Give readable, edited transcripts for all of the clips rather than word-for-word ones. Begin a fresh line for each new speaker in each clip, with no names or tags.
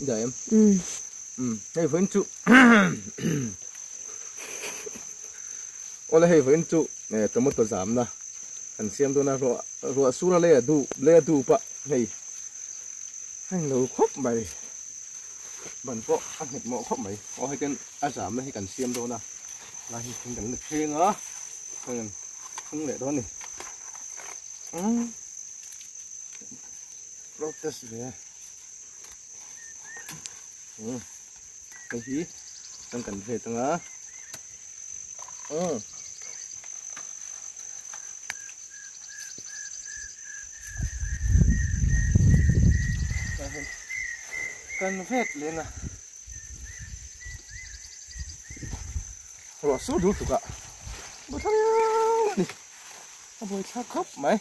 I dah em? Umm hei vawiin chu awle hei vawiin chu tomato zamna kan siam dawn a ruah ruah sur a lei a duh lei a dup a hei a englo khawp mai ban pawh a nghet mawh khawp mai aw hei ten a zamna hi kan siam dawn a lai hi thing kan la thleng a chuan thlung leh dawn a ni umm protest ve. Hei hi chuan kan vet anga umm kan vet leng a ruah sur dul tuk ah buaithlak riau a ni a buaithlak khawp mai.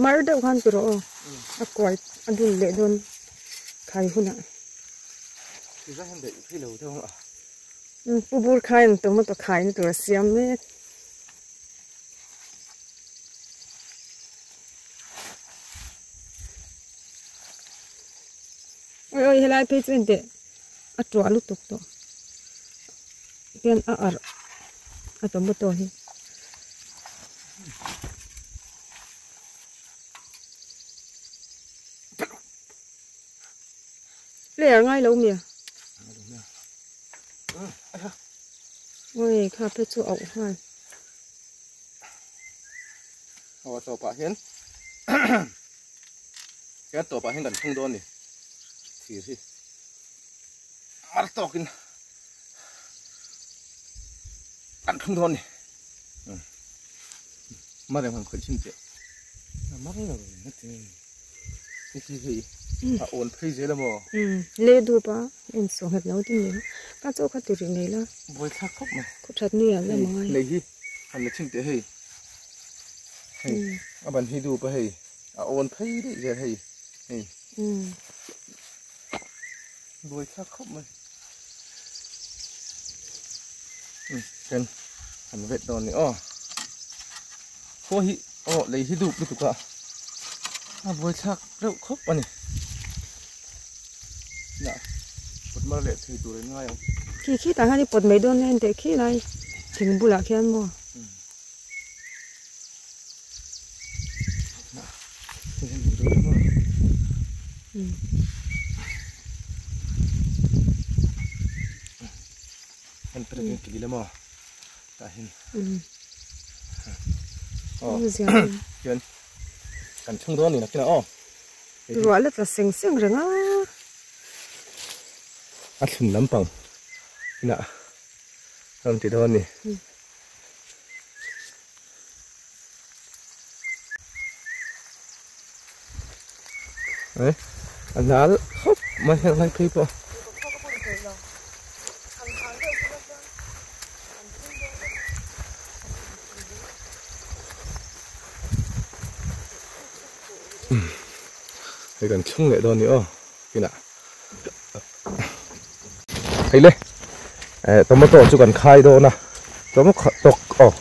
Mar deuh khan ti rawh aw a kuai a dul leh dawn khai hunah. Pu bur khai an tomato khai na tur a siam mek. Oi oi helai phei chu enteh a tuah lutuk tawh hian a arh a tomato hi. Player ngai lo mi a? Oi kha phei chu a auh nghal.
Aw a tawpah hian hian tawpah hian kan thlung dawn a ni thir hi mar tawkin kan thlung dawn a ni mar em han khawih chhin teh a mar lo na ti ni khi hei a awn phei zel a maw
le dup a en saw nghet lo tin ni ka chaw kha ti rih nei la
buai thlak khawp mai
khaw that ni an la mangai
lei hi han la chhin teh hei hei a ban hi dup a hei a awn phei daih zel hei hei buai thlak khawp mai chen han vet dawn ni aw khaw hi aw lei hi dup lutuk a a buai thlak reuh khawp a ni nah pawt mar leh thei tur in ngai ang
khi khi tah hian i pawt mai dawn nen teh khi lai thing bulah khian maw Ruah la tla seng seng reng a.
A thlun lampang inah a rawn ti dawn a ni. Ấy a nal khawp mai heng lai phei pawh hei kan thlung leh dawn ni aw kinah hei le eh tomato chu kan khai dawn a tomato aw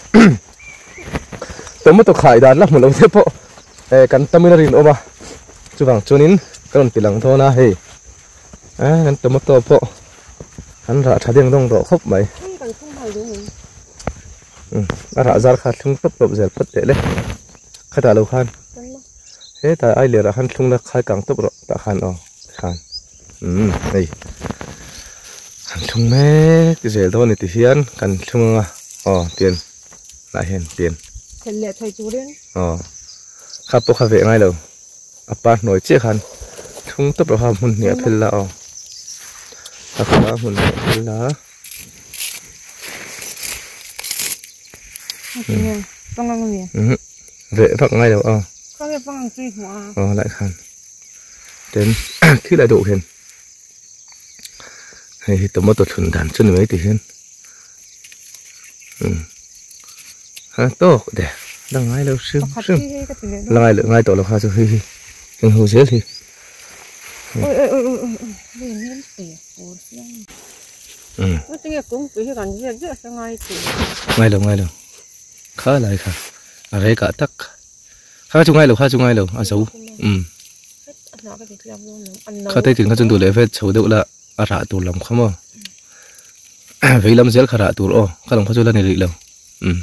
tomato khai dan la hmu lo te pawh eh kan tamil a rinawm a chuvang chuanin ka rawn ti lang dawn a hei eh kan tomato pawh an rah tha deng dawng tawh khawp mai a rah zar kha thlung tawp tawp zel phawt teh le khatah lo khan hetah ai lerah khan thlung la khai kang tawp rawh tah khan aw tikhan umm hei an thlung mek zel dawn a ni tihian kan thlung anga aw tian lah hian tian
Thel leh thei turin
aw kha pawh kha veh ngai lo a par hnuai chiah khan thlung tawp rawh kha hmun hnih a phel la aw a kha hmun hnih a phel la. Veh vak ngai lo aw. Aw lai khan. Ten thil a duh hian. Hei hi tomato thlun dan chu ni mai ti hian. Ha tawk de. La ngai lo hrim hrim. La ngai ngai tawh lo kha chu hei hi. Eng ho zel hi.
Oi oi oi oi oi. Hei nem te fur siam. Tinge kawngpui hi kan ziak ziah sa ngai tih.
Ngai lo ngai lo. Kha lai kha. A rei kah tak. Kha chu ngai lo kha chu ngai lo a zo. Kha te ting kha chuan duh leh vet chho deuh la a rah tur lam kha maw vei lam zel kha rah tur aw kha lam kha chu la ni rih lo um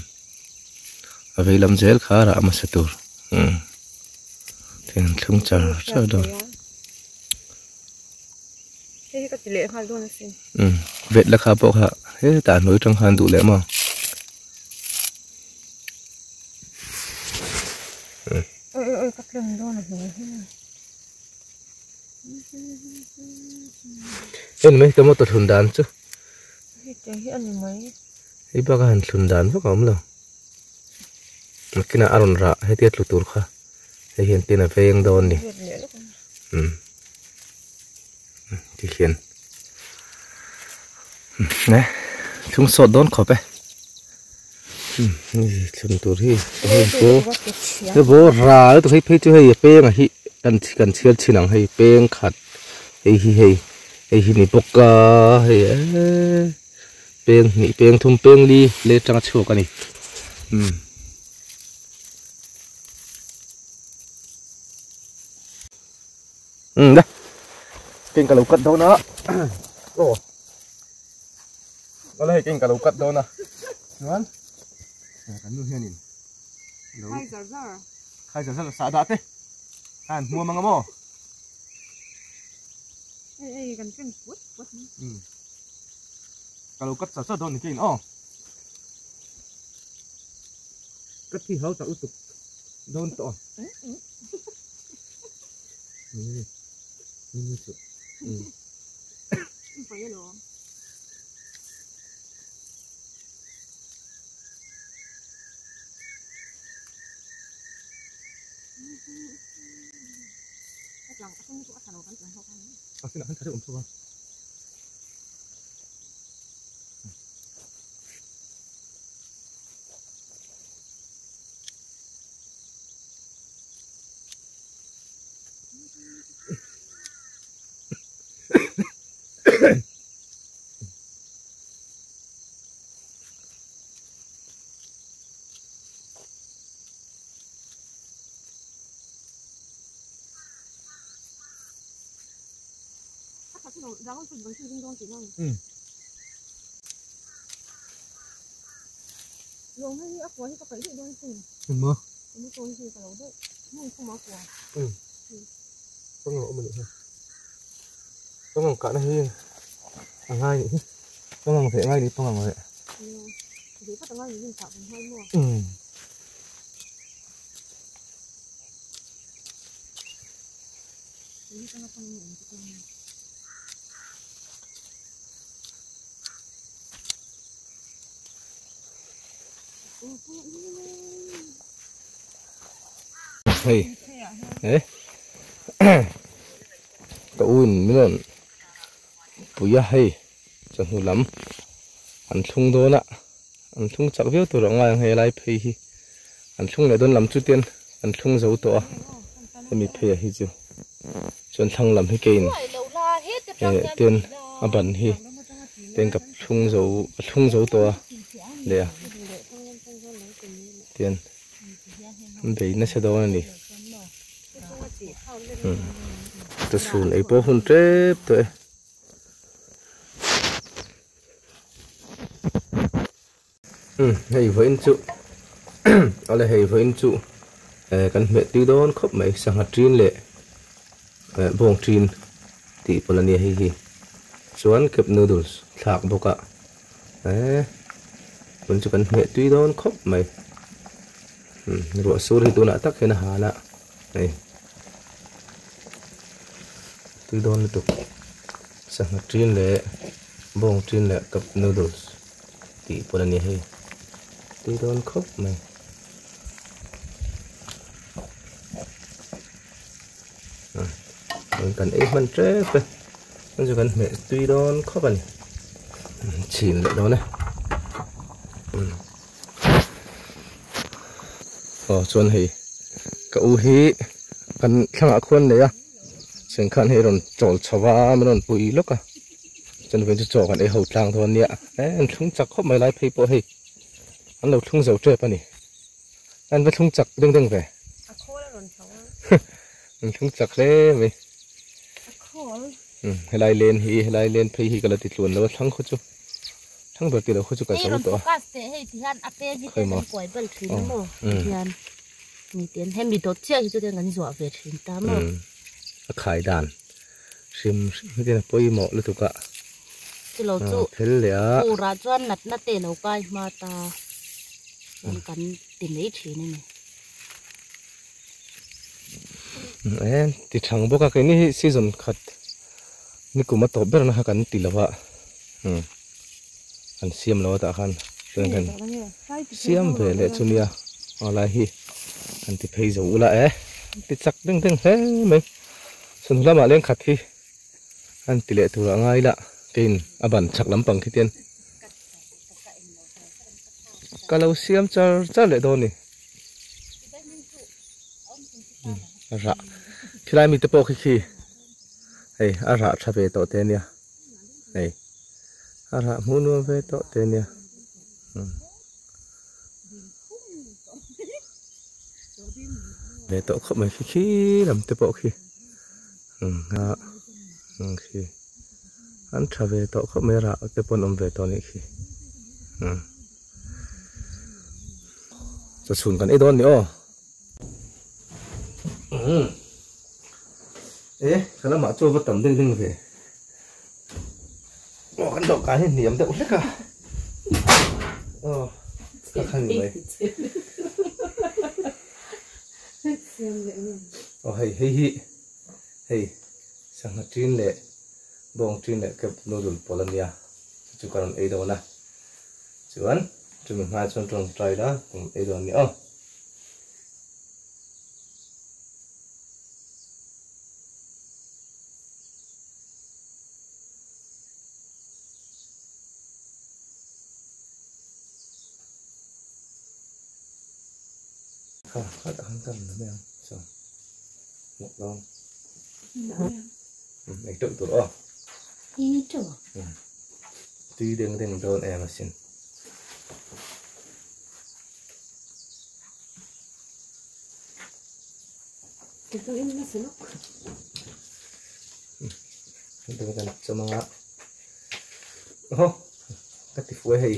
a vei lam zel kha rah hmasa tur um tin thlung char char dawn
hei hi ka ti leh nghal dawn asin
um vet la kha pawh kha hetah hnuai atang khan duh leh maw
oi oi oi ka tlem dawn a hnuai hi
en mai tomato thlun dan chu
hei te hi ani mai
hei bak a han thlun dan vak a awm lo nakinah a rawn rah hetia tlu tur kha hei hian tin a veng dawn ni um ti hian ne thlung sawt dawn khawp e um hei thlun tur hi hei chu he bo ral tu hei phei chu hei a peng a hi kan kan chhiar chin ang hei peng khat hei hi hei hei hi ni bawk a hei eee peng hnih peng thum peng li le atanga chhuak a ni um um le keng ka lo cut dawn a aw awle hei keng ka lo cut dawn a chuan kan nu hianin lo
khai zar zar
khai zar zar sah dah te khan hmuam anga maw
hei hei kan ken put put
um ka lo cut char char dawn ni kein aw ka thi hau tak lutuk dawn tawh ni ni chu um
pai alawm
a sinah khan tha deuh awm theuh a Engmaw? Pangang awm a nih hi. Pangang kahna hi a ngai nih hi. Pangang veh ngai nih pangang veh. Umm. Hei eh ka u in min rawn pui a hei chawhnu lam an thlung dawn a an thlung chak viau tur a ngai ang hei lai phei hi an thlung leh dawn lam chu ten an thlung zo tawh a hemi phei ah hi chu chuan thlang lam hi keiin eh ten a ban hi ten ka thlung zo ka thlung zo tawh a leh a tian an bei nasa dawn a ni chhun ei pawh hun tep tawh e. Umm hei vawiin chu awle hei vawiin chu eh kan hmeh tui dawn khawp mai sangha tin leh eh bawng tin tih pawlh a nia hei hi chuan cup noodles thlak bawk a eh vawiin chu kan hmeh tui dawn khawp mai umm ruah sur hi tunah tak hian a hal a hei tui dawn lutuk sangha tin leh bawng tin leh cup noodles. Tih pawlh a ni hei tui dawn khawp mai. Kan ei hman tep e chuan chu kan hmeh tui dawn khawp a ni chhin leh dawn e aw chuan hei ka u hi kan thlangah khuan nei a chuan khan hei rawn chawl chho a min rawn pui lawk a. Chuan vawiin chu chaw kan ei ho tlang dawn nia eh an thlung chak khawp mai lai phei pawh hei an lo thlung zo tep a ni an va thlung chak deng deng ve
A khawl a rawn chho a
an thlung chak hle mai. Helai len hi helai len phei hi ka la ti tluan lo a thlang khaw chu thlang ber tilo khaw chu ka zo tawh a.
Focus teh hei ti hian a peng hi te kan kuai bal thin a maw hian ni ten hemi dawt chiah hi chu ten kan zuah ve thin ta maw.
A khai dan hrim hrim hi ten a pawimawh lutuk a.
Chulo chu
phel leh a.
Furah chuan natna te lo kai hma ta kan ti mai thin a ni.
E ti thang bawk a keini hi season khat ni kum a tawp ber na kha kan ti lo a kan siam lo a tah khan chuan kan siam ve leh chu nia a lai hi kan ti phei zo ula e ti chak deng deng hle mai chhun lamah leng khat hi an ti leh tur a ngai la kein a ban chak lampang khi tian ka lo siam char char leh dawn ni. A rah khilai mite pawh khi khi hei a rah tha ve tawh te ania hei a rah hmuh nuam ve tawh te ania ve tawh khawp mai khi khi lam te pawh khi a khi an tha ve tawh khawp mai a rah te pawh an awm ve tawh anih khi. Chaw chhun kan ei dawn ni aw. E ka lamah chaw va tam deng deng ve. Aw kan dawhkan hi hniam deuh hlek a. Aw ka khan ni mai. Aw hei hei hi hei sangha ṭin leh bawng ṭin leh kep noodle pawlh a nia chu chu ka rawn ei dawn a. Chuan chumi hma chuan tawngtai la kum ei dawn ni aw. Kha kha tak han kan la mai ang chuan muk dawn. Ei teuh tur aw.
Ei teuh.
Tui deng deng dawn em asin. Deng kan chawmanga. Oho, ka ti fuai hei.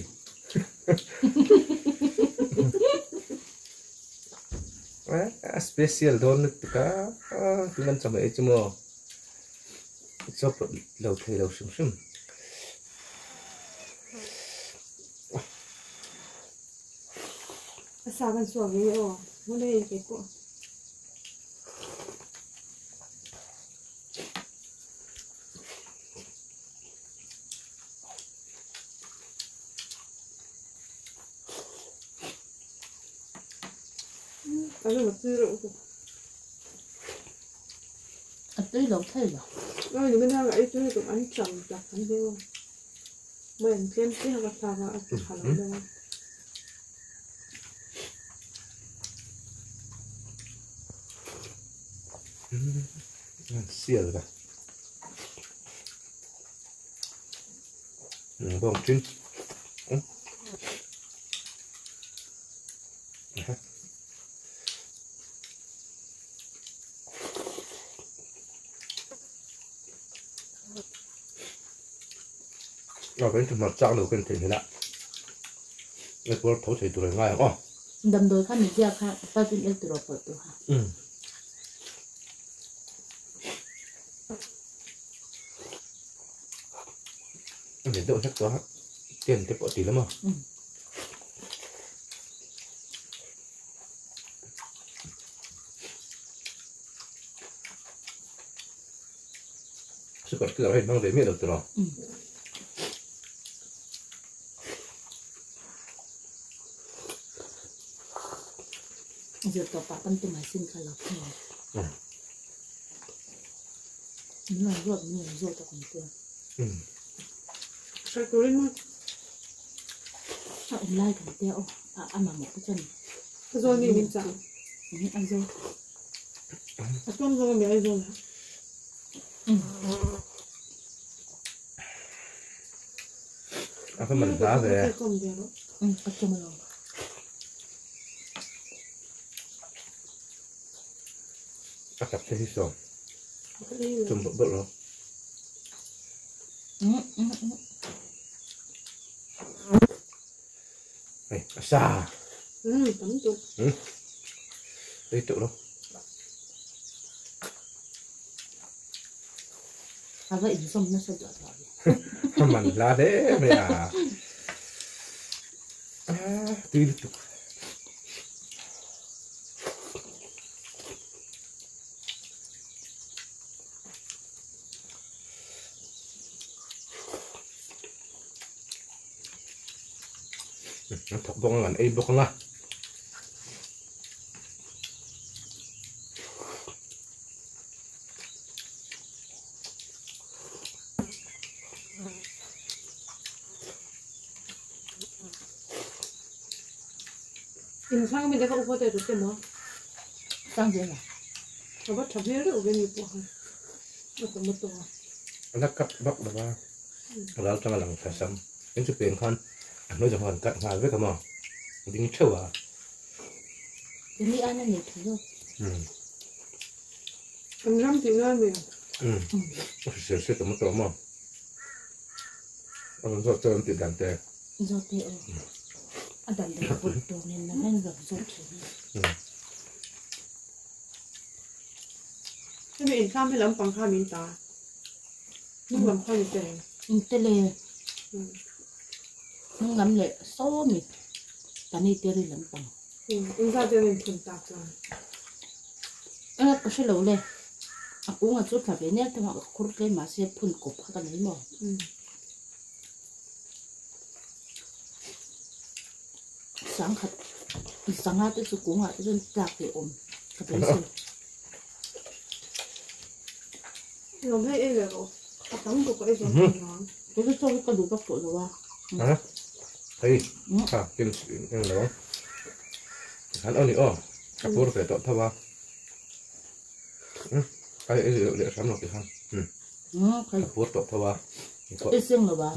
A special dawn lutuk a, tun an chawhmeh hi chu maw chawp lo thei lo hrim hrim.
A sa kan suak ve aw, hmun hei kei pawh.
A tui lo thei lo.
Sial ka. Bawng thin. A kan chu hmarcha lo kan theih hnenah ei pawr tho thei tur a ngai ang aw.
Damdawi kha mi ziak kha 5 ml tiraw pawlh tur kha.
A lian deuh hlek tawh a ten te pawh a ti lam a. Super killer hei hmang ve miah lo tiraw.
Zir tawp ah kan tumah sin kha lo thung ang. Min rawn zawt min rawn zawt a kan tia.
Hrai turin maw?
A awm lai kan tia aw. A mamawh te chuan.
Ka zawl mi min chah.
Aizawl.
A tlawm zawng a mi Aizawl ah.
A ka man hla ve.
A tlawm alawm.
A tak te hi saw. Chum bawlh bawlh lo. Này, xa.
Tấm tục.
Đây tự đâu.
À vậy thì xong nó sẽ dọa dọa.
Mình la thế mày à. Tuy tục. Nó thọc bông là ấy bông là
인상이 내가 오버돼 줬대 뭐.
쌍제가.
저거 저비를 오겠니 뭐. 뭐 또.
Nó cắt bóc được ba. Rồi cho nó làm phải xong. Đến chụp tiền con. Nói rằng hoàn cận hòa với cả mò. Đinh châu à.
Cái này ăn này thử rồi.
Anh làm gì nữa mình.
Sẽ sẽ tụi nó mà. Anh cho cho anh tiền đàn tè.
Do tè. Anh đàn tè bột đồ nên là nên gặp rốt rồi.
Cái này sao mới làm bằng kha mình ta. Nhưng làm kha mình tè.
Tè lệ. Nhưng làm lệ số mình. Ta đi tè đi làm bằng.
Anh ra tè nên thùng tạc rồi.
Anh có sẽ lâu lệ. À cũng là chút là về nhé, thằng họ khúc lên mà sẽ phun cục cái này mà. Sáng thật, sáng hát tôi cũng là tôi lạc để ôm, cái bên sau.
Làm thế là rồi, à tắm cục cái gì đó.
Tôi cứ cho cái đủ bắp tổ rồi
à. Hả? Thấy, à, cái này đó. Hắn ơi nè, cái bột phải tọt thao ba. Cái gì để sắm được thì không? Cái bột tọt thao ba.
Cái xương rồi ba.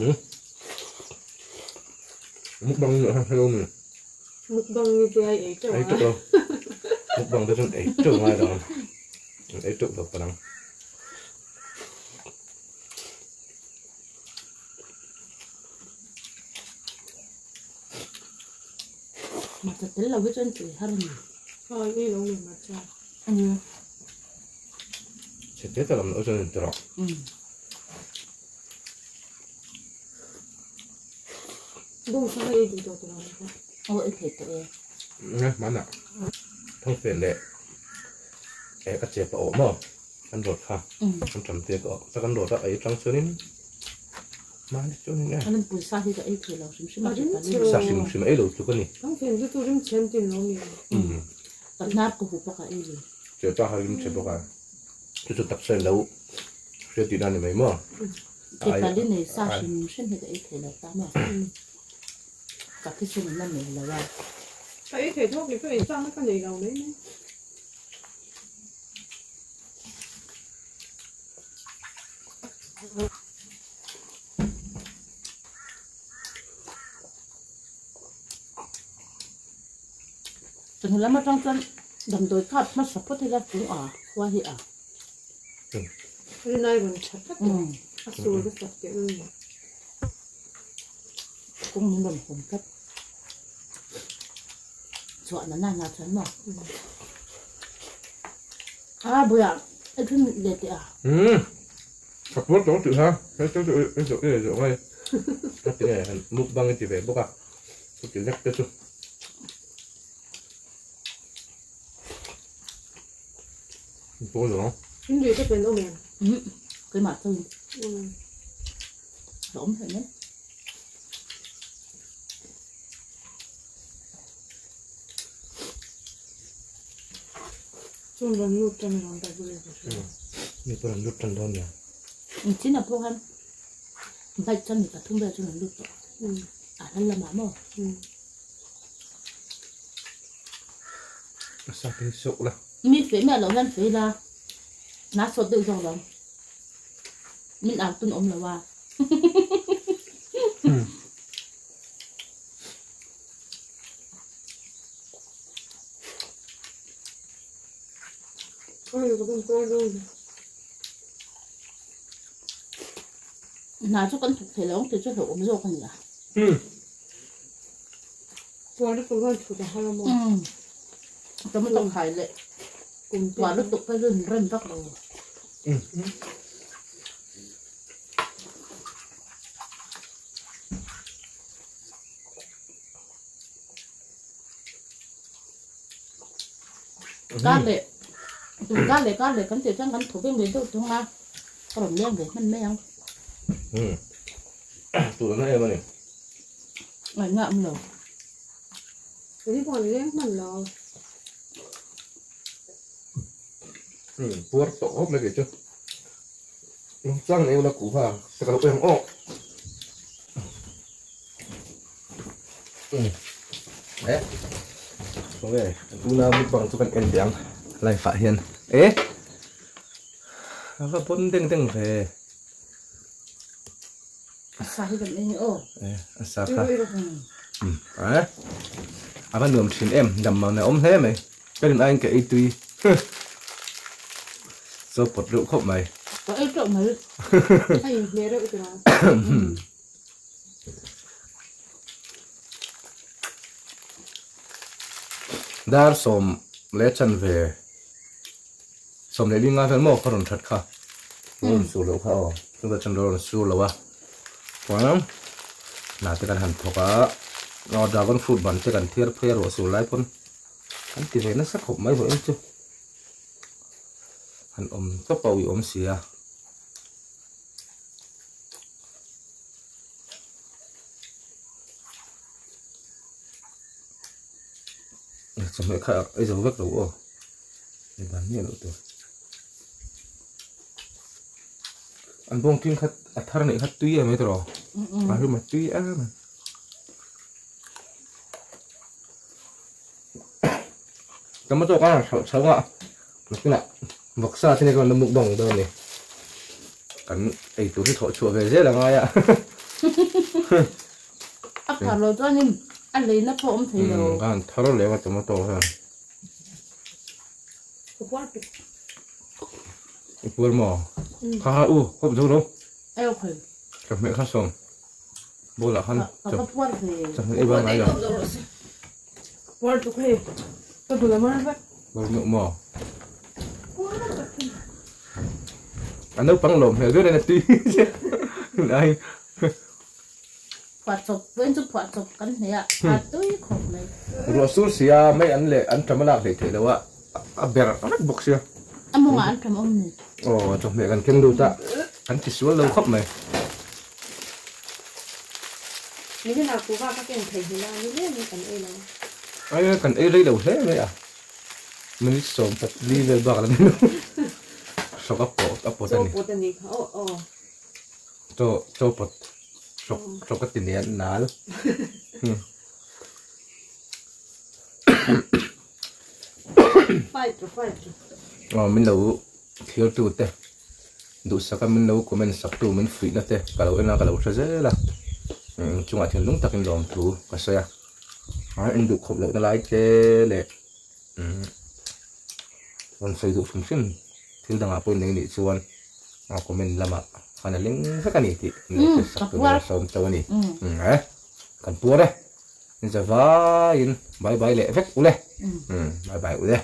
Mukbang nữa hay không?
Mukbang như thế ấy chứ.
Ấy chụp đâu? Mukbang tôi ấy chụp ngoài đó. Ấy chụp được bằng.
Mà thật tính là với chân tuổi hơn nhỉ?
Thôi đi đâu mình mà cho.
Sẽ tiếp tục làm nữa cho nên tự.
Bông sao ấy đủ đồ rồi.
Ôi thế tụi.
Nè, món nào? Thông phiền lệ. Ê, các chế bảo mà. Ăn đột ha. Ăn trầm tiệc ở. Sao ăn đột đó ấy trong xưa nín. Mà đi chỗ này.
Ăn bùi sa thì ấy thì lâu xím xím mà
sa xím xím ấy lâu chú con nhỉ.
Thông phiền cho tôi rim chém tiền lâu nhỉ.
Tập nát của hụt bạc ấy gì.
Chỉ cho hai rim chém bạc. Chú chú tập xe lâu. Xe tiền này mấy mà.
Cái bà lên này sa xím xím thì ấy thì lâu ta mà. Các cái chuyện này mình là vậy.
Cái thể thuốc thì phải sang cái này đầu đấy.
Từng lắm mà trong chân đầm đồi cát mà sắp thì là cũng à qua thì à.
Cái này còn chặt hết. À số cái sập cái này.
Cũng như đồng hồng cấp. Chọn nó na na chọn mà. À bữa à, cái thứ để à.
Sắp bớt đó tự ha, cái chỗ cái chỗ cái chỗ này. Cái này mukbang cái gì về bốc à, cái lắc cái chỗ. Bố rồi.
Cái gì cái bên đó mềm.
Cái mặt thôi. Lỏng rồi nhé.
Chúng vẫn nút chân rồi tại vì
mình vẫn nút chân đó nhỉ.
Chính là bố hắn bạch chân thì cả thung bè cho nó nút rồi. À hắn là má mò.
Sao cái sụ là?
Mi phế mẹ lão hắn phế là nát sốt tự do lắm. Mình ăn tuân ôm là wa.
Ôi, có con cô luôn.
Hna chu kan thawk thei lo ang tih chu hlauhawm zawk a nia.
Puar lutuk hian chhut a har a maw?
Tomato khai leh puar lutuk phei chu rem vak lo. Kar leh tun kar leh kar leh kan tih chuan kan thaw veng ve deuh thung a, ka rawn leng ve hman mai ang.
Tun a na em a ni.
Ngaihna a awm lo.
Kei pawh an leng hman lo.
Puar tawh khawp mai kei chu. Chang nei ula kuh kha ka lo eng awk. Eh. Khawnge tuna mukbang chu kan en teh ang live ah hian eh a va pawn deng deng ve.
A sa hi kan en aw.
Eh a sa kha. Eh a va nuam thin em dam mang na awm hle mai ka rin aiin ka ei tui. Chaw pawt reuh khawp mai.
Ka ei teuh mai.
A inhmeh reuh tira.
Dar sawm leh chanve sawm leh linga vel maw ka rawn that kha rawn sur loh kha aw chuvah chuan rawn sur lo a chuan hna te kan han thawk a aw dragon fruit ban te kan thiar phei a ruah sur lai pawn kan ti ve nasa khawp mai vawh em chu han awm tawp a uiawm si a. Chawhmeh kha ei zo vek lo aw ei ban miah loh tur an bawng ṭin kha a thar neih kha tui em mai tawh a rim a tui em a tomato kha a hralh chho a nakinah vawksa te nen khan an mukbang dawn a ni. Kan ei tur hi thawh chhuah ve zel a ngai a.
A phar lo chuanin a leina pawh awm thei lo.
Ka han thar leh a tomato hian.
Ka puar tuk.
I puar maw? Kha kha u, khawp zo lo.
Ei ok thei.
Chawhmeh kha sawm. Bowl ah khan
Ka puar ve.
Chawhmeh ei bang ngai lo.
Puar tuk hei. Ka dul a mar vek.
Mar meuh maw? A naupang lawm hmel viau nen a tui ai.
Phuah chawp ven chu phuah chawp kan hne a, a tui khawp mai.
Ruah sur sia mai an leh an ṭam a lak hleih theih loh a, a ber vek bawk sia.
A mawngah an ṭam awm ni.
Aw chawhmeh kan keng lut a, kan ti sual lo khawp mai.
Nimin ah kuhva ka ken thei hmel a, ni lem in kan ei lo.
Ai kan ei rei lo hle mai a, minute sawm pali vel bak la ni lo. Hrawk a pawt a pawt a ni.
Chaw pawt a ni kha aw aw.
Chaw chaw pawt hrawk hrawk a ti nen nal.
Fight ru fight ru.
Aw min lo thlir tu te duhsaka min lo comment sak tu min fuih na te ka lo en a ka lo hre zel a chungah thinlung takin lawmthu ka sawi a a en duh khawp loh na lai te leh rawn sawi duh hrim hrim thil dangah pawh in nei nih chuan a comment lamah khan a leng vek a ni tih min lo hriat sak tur a sawm teuh a ni kan puar e. Zavaiin bye bye leh vek ule. Bye bye ule.